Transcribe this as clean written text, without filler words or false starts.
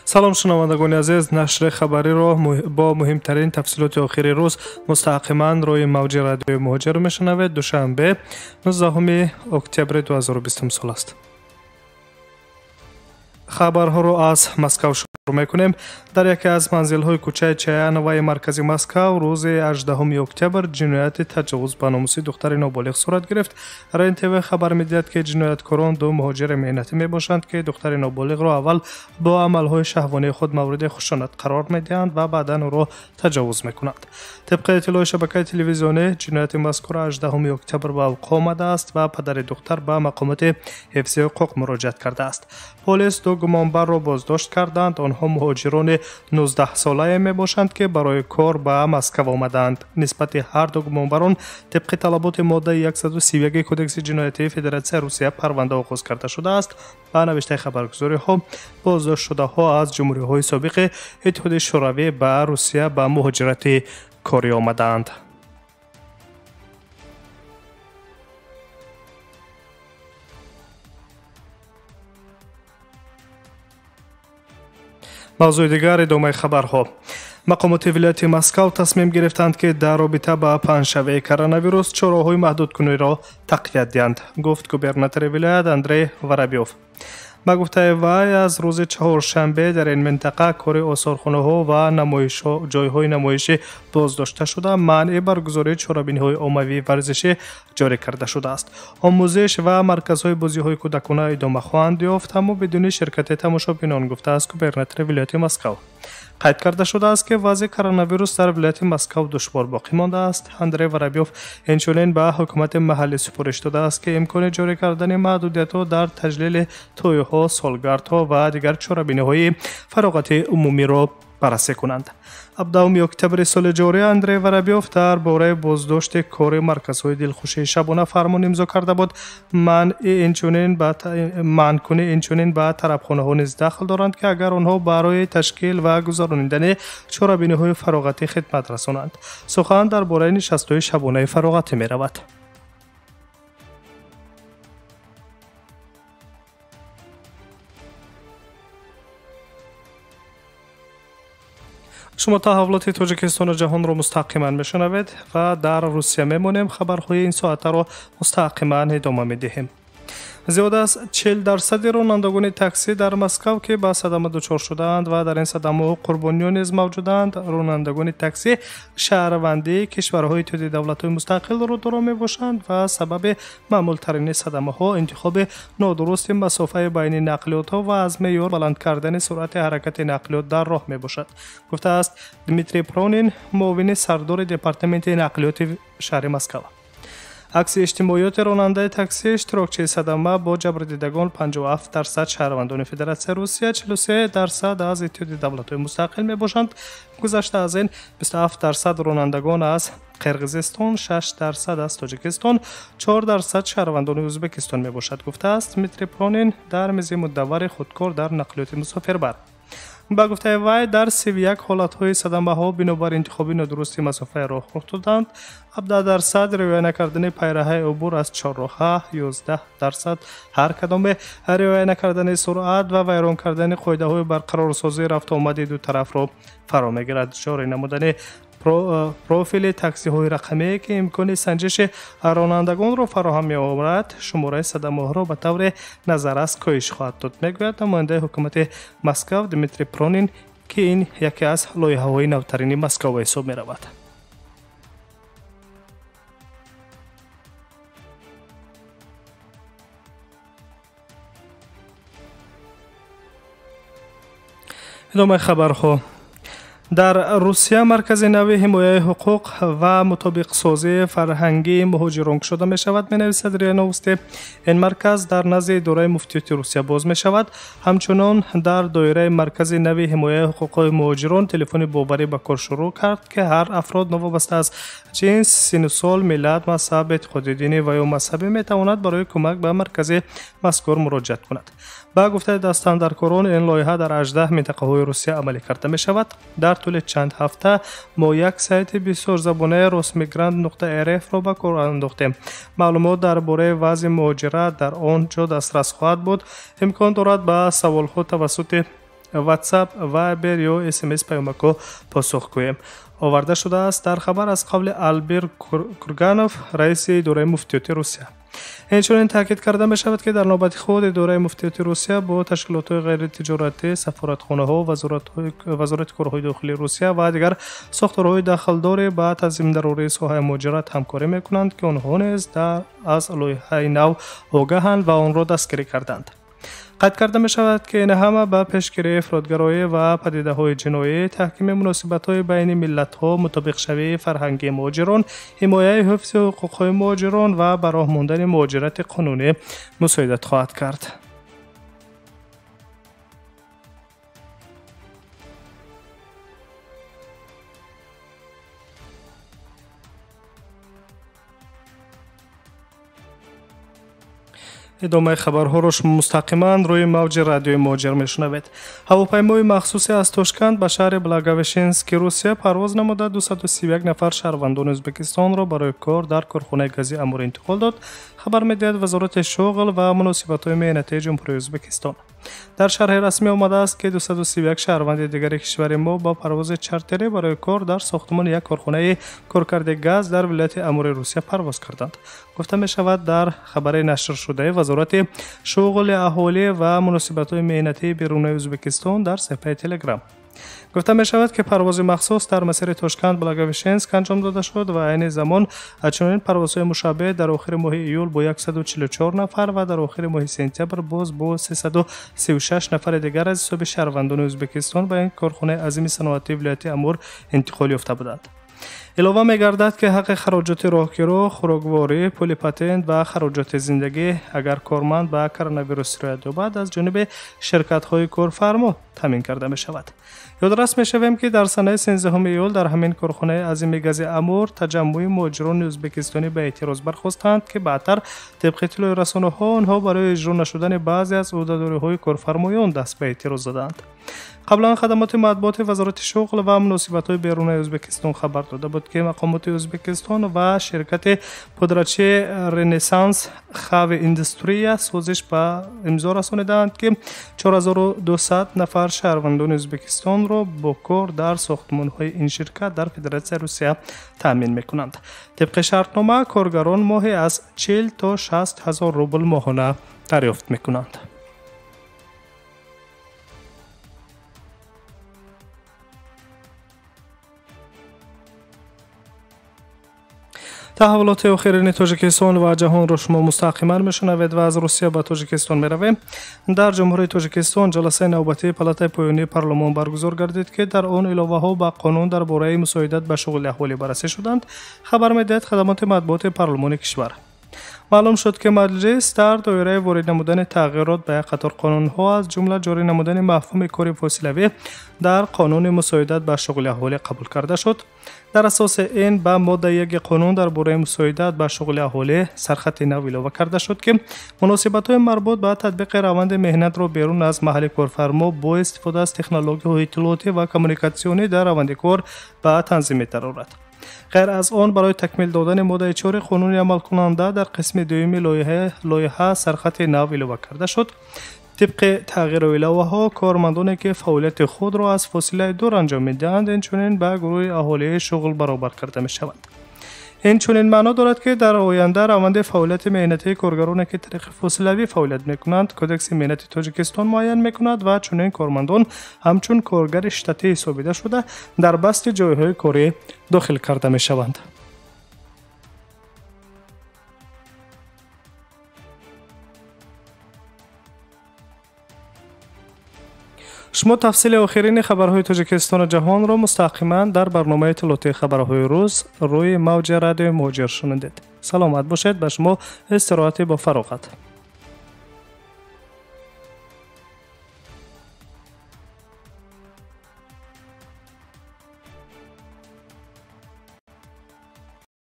Салом шунавандагони азиз, нашри хабариро бо муҳимтарин тафсилоти охири рӯз мустақиман рӯи мавҷи радиои Муҳоҷир мешунавед. Душанбе, 19 октябри 2020 сол аст. Хабарҳоро аз Москав шурӯъ мекунем. Дар яке аз манзилҳои кӯчаи Чаяноваи маркази Москав рӯзи 18 октябр ҷинояти таҷовуз ба номуси духтари ноболиғ сурат гирифт. РЕН-ТВ хабар медиҳад, ки ҷинояткорон ду муҳоҷири меҳнатӣ мебошанд, ки духтари ноболиғро аввал бо амалҳои шаҳвонии худ мавриди хушунат қарор медиҳанд ва баъдан ӯро таҷовуз мекунанд. Тибқи иттилои шабакаи телевизионӣ, ҷинояти мазкур 18 октябр ба вуқӯъ омадааст ва падари духтар ба мақомоти ҳифзи ҳуқуқ муроҷиат кардааст. Полис ду гумонбарро боздошт карданд. Онҳо муҳоҷирони 19-солае мебошанд, ки барои кор ба Москав омадаанд. Нисбати ҳар ду гумонбарон тибқи талаботи моддаи 131 Кодекси ҷиноятии Федератсияи Русия парванда оғоз карда шудааст. Ба навиштаи хабаргузориҳо, боздоштшудаҳо аз ҷумҳуриҳои собиқи Иттиҳоди Шӯравӣ ба Русия ба муҳоҷирати корӣ омадаанд. Мавзӯи дигар, идомаи хабарҳо. Мақомоти вилояти Москав тасмим гирифтанд, ки дар робита ба паҳншавии коронавирус чораҳои маҳдудкуниро тақвият диҳанд, гуфт губернатори вилоят Андрей Воробьев. Ба гуфтаи вай, аз рӯзи чаҳоршанбе дар ин минтақа кори осорхонаҳо ва ҷойҳои намоишӣ боздошта шуда, манъи баргузории чорабиниҳои оммавии варзишӣ ҷорӣ карда шудааст. Омӯзиш ва марказҳои бозиҳои кӯдакона идома хоҳанд ёфт, аммо бидуни ширкати тамошобинон, гуфтааст губернатори вилояти Москав. Қайд карда шудааст, ки вазъи коронавирус дар вилояти Москав душвор боқӣ мондааст. Андрей Воробьев инчунин ба ҳукумати маҳаллӣ супориш додааст, ки имкони ҷорӣ кардани маҳдудиятҳо дар таҷлили тӯйҳо, солгардҳо ва дигар чорабиниҳои фароғати умумиро баррасӣ кунанд. 17 октябри соли ҷорӣ Андрей Воробьев дар бораи боздошти кори марказҳои дилхушии шабона фармон имзо карда буд. Манъкунӣ инчунин ба тарабхонаҳо низ дахл доранд, ки агар онҳо барои ташкил ва гузаронидани чорабиниҳои фароғатӣ хидмат расонанд. Сухан дар бораи нишастҳои шабонаи фароғатӣ меравад. Шумо таҳаввулоти Тоҷикистону ҷаҳонро мустақиман мешунавед ва дар Русия мемонем. Хабарҳои ин соатаро мустақиман идома медиҳем. Зиёда аз 40% ронандагони таксӣ дар Москав, ки ба садама дучор шудаанд ва дар ин садамаҳо қурбониён низ мавҷуданд, ронандагони таксӣ шаҳрвандии кишварҳои Иттиҳоди давлатҳои мустақилро доро мебошанд ва сабаби маъмултарини садамаҳо интихоби нодурусти масофаи байни нақлиётҳо ва аз меъёр баланд кардани суръати ҳаракати нақлиёт дар роҳ мебошад, гуфтааст Дмитрий Пронин, муовини сардори департаменти нақлиёти шаҳри Москав. Акси иҷтимоиёти ронандаи таксӣ иштирокчии садама бо ҷабрдидагон 57% шаҳрвандони Федератсияи Русия, 43% аз Иттиҳоди давлатҳои мустақил мебошанд. Гузашта аз ин 27% ронандагон аз Қирғизистон, 6% аз Тоҷикистон, 4% шаҳрвандони Ӯзбекистон мебошад, гуфтааст Дмитрий Пронин дар мизи мудаввари худкор дар нақлиёти мусофирбар. Ба гуфтаи вай, дар 31 ҳолатҳои садамаҳо бинобар интихоби нодурусти масофаи роҳ рух доданд. 17% риоя накардани пайраҳаи убур аз чорроҳа, 11% ҳар кадоме риоя накардани суръат ва вайрон кардани қоидаҳои барқарорсозии рафтуомади дутарафро фаро мегирад. Ҷорӣ намудани профили таксиҳои рақамие, ки имкони санҷиши ронандагонро фароҳам меоварад, шумораи садамаҳоро ба таври назаррас коҳиш хоҳад дод, мегӯяд намояндаи ҳукумати Москав Дмитрий Пронин, ки ин яке аз лоиҳаҳои навтарини Москав ба ҳисоб меравад. Идомаи хабарҳо. Дар Русия маркази нави ҳимояи ҳуқуқ ва мутобиқсозии фарҳангии муҳоҷирон кушода мешавад, менависад РИА Новости. Ин марказ дар назди идораи муфтиёти Русия боз мешавад. Ҳамчунон дар доираи маркази нави ҳимояи ҳуқуқҳои муҳоҷирон телефони боварӣ ба кор шурӯъ кард, ки ҳар афрод новобаста аз ҷинс, сину сол, миллат, мазҳаб, эътиқоди динӣ ва ё мазҳабӣ метавонад барои кӯмак ба маркази мазкур муроҷиат кунад. Ба гуфтаи дастандаркорон, ин лоиҳа дар 18 минтақаҳои Русия амалӣ карда мешавад. Дар тӯли чанд ҳафта мо як сайти бисёрзабонаи росмигрант.рф-ро ба кор андохтем. Маълумот дар бораи вазъи муҳоҷират дар он ҷо дастрас хоҳад буд. Имкон дорад ба саволҳо тавассути WhatsApp, Viber ё SMS паёмакҳо посух гӯем. Оварда шудааст дар хабар аз қавли Албир Курганов, раиси идораи муфтиёти Русия. Инчунин таъкид карда мешавад, ки дар навбати худ идораи муфтиёти Русия бо ташкилотҳои ғайритиҷоратӣ, сафоратхонаҳо, вазорати корҳои дохилии Русия ва дигар сохторҳои дахлдори ба танзимдарории соҳаи муҳоҷират ҳамкорӣ мекунанд, ки онҳо низ аз лоиҳаи нав огаҳанд ва онро дастгирӣ карданд. Қайд карда мешавад, ки ин ҳама ба пешгирии ифротгароӣ ва падидаҳои ҷиноӣ, таҳкими муносибатҳои байни миллатҳо, мутобиқшавии фарҳангии муҳоҷирон, ҳимояи ҳифзи ҳуқуқҳои муҳоҷирон ва ба роҳ мондани муҳоҷирати қонунӣ мусоидат хоҳад кард. Идомаи хабарҳоро шумо мустақиман рӯи мавҷи радиои Муҳоҷир мешунавед. Ҳавопаймои махсусе аз Тошканд ба шаҳри Благовещенски Русия парвоз намуда 231 нафар шаҳрвандони Ӯзбекистонро барои кор дар корхонаи гази Амур интиқол дод, хабар медиҳад Вазорати шуғл ва муносибатҳои меҳнатии Ҷумҳурии Ӯзбекистон. Дар шарҳи расмӣ омадааст, ки 231 шаҳрванди дигари кишвари мо ба парвози чартерӣ барои кор дар сохтмони як корхонаи коркарди газ дар вилояти Амури Русия парвоз карданд. Гуфта мешавад дар хабари нашршудаи Вазорати шуғли аҳолӣ ва муносибатҳои меҳнатии берунаи Ӯзбекистон дар саҳифаи Телеграм. Гуфта мешавад, ки парвози махсус дар масири Тошканд Благовещенск анҷом дода шуд ва айни замон чунин парвозҳои мушаббеҳ дар охири моҳи июл бо 144 нафар ва дар охири моҳи сентябр боз бо 336 нафари дигар аз ҳисоби шаҳрвандони Ӯзбекистон ба ин корхонаи азими саноатии вилояти Амур интиқол ёфта буданд. Илова мегардад, ки ҳаққи хароҷоти роҳкиро, хӯрокворӣ, пули патент ва хароҷоти зиндагӣ, агар корманд ба коронавирус сироят ёбад, аз ҷониби ширкатҳои корфармо таъмин карда мешавад. Ёдрас мешавем, ки дар санаи 13 июл дар ҳамин корхонаи азими гази Амур таҷаммӯи муҳоҷирони ӯзбекистонӣ ба эътироз бархостанд, ки баъдтар тибқи иттилои расонаҳо онҳо барои иҷро нашудани баъзе аз ӯҳдадориҳои корфармоён даст ба эътироз заданд. Қаблан хадамоти матбуоти Вазорати шуғл ва муносибатҳои берунаи Ӯзбекистон хабар дода буд, ки мақомоти Ӯзбекистон ва ширкати пудрачи Ренессанс Хави Индустрия созиш ба имзо расонидаанд, ки 4200 нафар шаҳрвандони Ӯзбекистонро бо кор дар сохтмонҳои ин ширкат дар Федератсияи Русия таъмин мекунанд. Тибқи шартнома, коргарон моҳе аз 40 то 60 ҳазор рубл моҳона дарёфт мекунанд. Таҳаввулоти охирини Тоҷикистон ва ҷаҳонро шумо мустақиман мешунавед ва аз Русия ба Тоҷикистон меравем. Дар Ҷумҳурии Тоҷикистон ҷаласаи навбатии палатаи поёнии парлумон баргузор гардид, ки дар он иловаҳо ба қонун дар бораи мусоидат ба шуғли аҳолӣ баррасӣ шуданд, хабар медиҳад хадамоти матбуоти парлумони кишвар. Маълум шуд, ки маҷлис дар доираи ворид намудани тағйирот ба як қатор қонунҳо, аз ҷумла ҷорӣ намудани мафҳуми кори фосилавӣ дар қонуни мусоидат ба шуғли аҳолӣ қабул карда шуд. Дар асоси ин ба моддаи яки қонун дар бораи мусоидат ба шуғли аҳолӣ сархати нав илова карда шуд, ки муносибатҳои марбут ба татбиқи раванди меҳнатро берун аз маҳалли корфармо бо истифода аз технологияҳои иттилоотӣ ва коммуникатсионӣ дар раванди кор ба танзим метарорад. Ғайр аз он, барои такмил додани моддаи 4 қонуни амалкунанда дар қисми дуюми лоиҳа сархати нав илова карда шуд. Тибқи тағйиру иловаҳо, кормандоне ки фаъолияти худро аз фосилаи дур анҷом медиҳанд, инчунин ба гурӯҳи аҳолии шуғл баробар карда мешаванд. Инчунин маъно дорад, ки дар оянда раванди фаъолияти меҳнатии коргароне ки тариқи фосилавӣ фаъолият мекунанд, Кодекси меҳнати Тоҷикистон муайян мекунад ва чунин кормандон ҳамчун коргари штатӣ ҳисобида шуда дар басти ҷойҳои корӣ дохил карда мешаванд. Шумо тафсили охирини хабарҳои Тоҷикистону ҷаҳонро мустақиман дар барномаи иттилоотии хабарҳои рӯз рӯи мавҷи радиои Муҳоҷир шунидед. Саломат бошед, ба шумо истироҳати бофароғат.